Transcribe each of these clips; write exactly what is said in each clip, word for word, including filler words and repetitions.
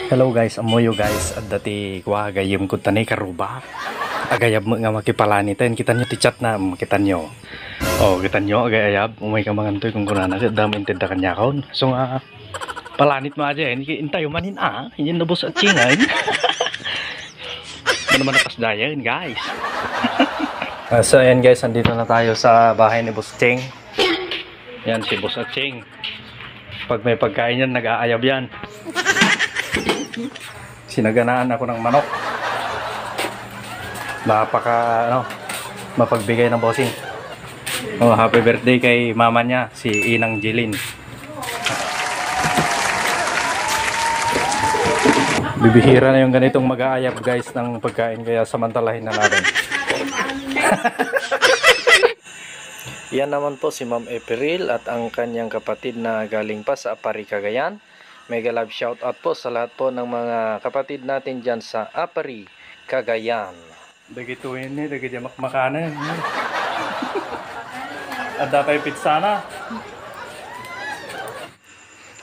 Hello guys, ammoyo guys, adda ti kua, gayyem kod ta ni karuba. Agayab met nga makipalaniten, kitanyo ti chat na, mm, kitanyo. Oh, kitanyo, agayab, umay ka mangantoy kung kunana, ket dam intedda kaniakon. So nga, palanit mo aja, eh, intayo manin a, yun na boss at chingan. Ano man napas dayan, guys. Ah, so ayan guys, andito na tayo sa bahay ni Boss Cheng. Yan si Boss Aching. Pag may pagkain yan, nag-aayab yan. Sinaganaan ako ng manok. Napaka, ano, mapagbigay ng bossing. Oh, happy birthday kay mama niya, si Inang Jeline. Bibihira na yung ganitong mag-aayab, guys, ng pagkain, kaya samantalahin na natin. Yan naman po si Ma'am April at ang kanyang kapatid na galing pa sa Apari, Cagayan. Mega love shout out po sa lahat po ng mga kapatid natin dyan sa Apari, Cagayan. Dagito ini, dagiti makmakanen. Adda pay pizza na.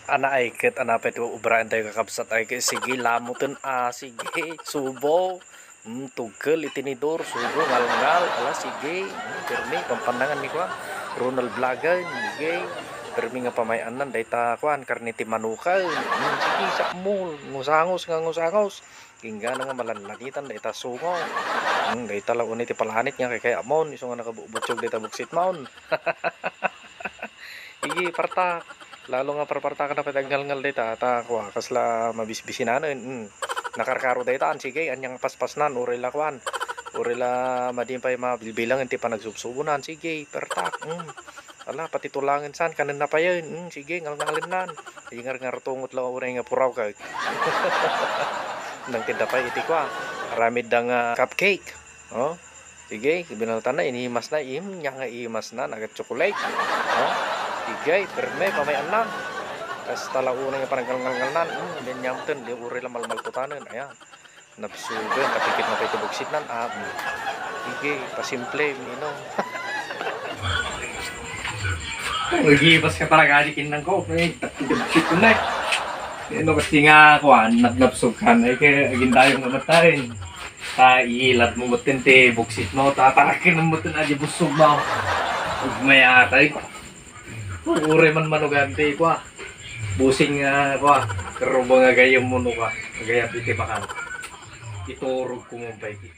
Ana ay ket, ana pay ti ubraen tayo, kakabsat ay ket, sige, lamuten a, sige, subo. Mm, tugkel iti tinidor, subo, ngalngal, ala, sige. Mm, permi, pampannangan ni kuan, Ronald Blagan, sige. Permi nga pamay-annan, dayta kuan, karne ti manukan. Mm, sige, sakmol, ngusangos nga ngusangos. Inggana nga malanlanitan dayta sungo. Mm, dayta la unay ti palanit nga kay-, kayamon, isu nga nakabubutsog dayta buksit maon. Sige, partak. Lalo nga parpartakan na pay ti agngalngal dayta, ta, kua, kasla mabisbisinanen. Mm. Nakarkaro dayta, an, sige, ania nga paspasnan, uray la kuan. Uray la madi pay mabilbilangen ti panagsubsubonan, sige, partak. Mm. Ala, pati tulangen san, kanen na payen. Mm, sige, ngalngalennan. Ingarngartungot la uray nga puraw ka. Nangtedda pay iti kua, aramidda nga cupcake. Oh, sige, binalatan na, inimas na, im, nia nga imas na, nagat chocolate. Oh, sige, perme, pamay-annan. Kasta la unay nga panaggalngalngalnan, mm, din yamten, di uray la malmaltutanen, ayan. Nabsugan, kapikit na pay ti buksitnan, ah, mm. Sige, pasimple, minom. Uy, gipas ka talaga, di kinang ko, eh, tapos ti buksit ko na, eh. Ano kasi nga, kuan, nabnabsog ka na, eh, kaya agindayong nga matayin. Ta, iilad mo mutin ti buksit mo, tatarakin mo mutin adi busog mo. Ug mayatay. Uy, uray man manugan ti, kua. Busing nga, kua, karuba nga gayam mo, no, kua. Gayam iti makan. Iturog ko mo ba, iti.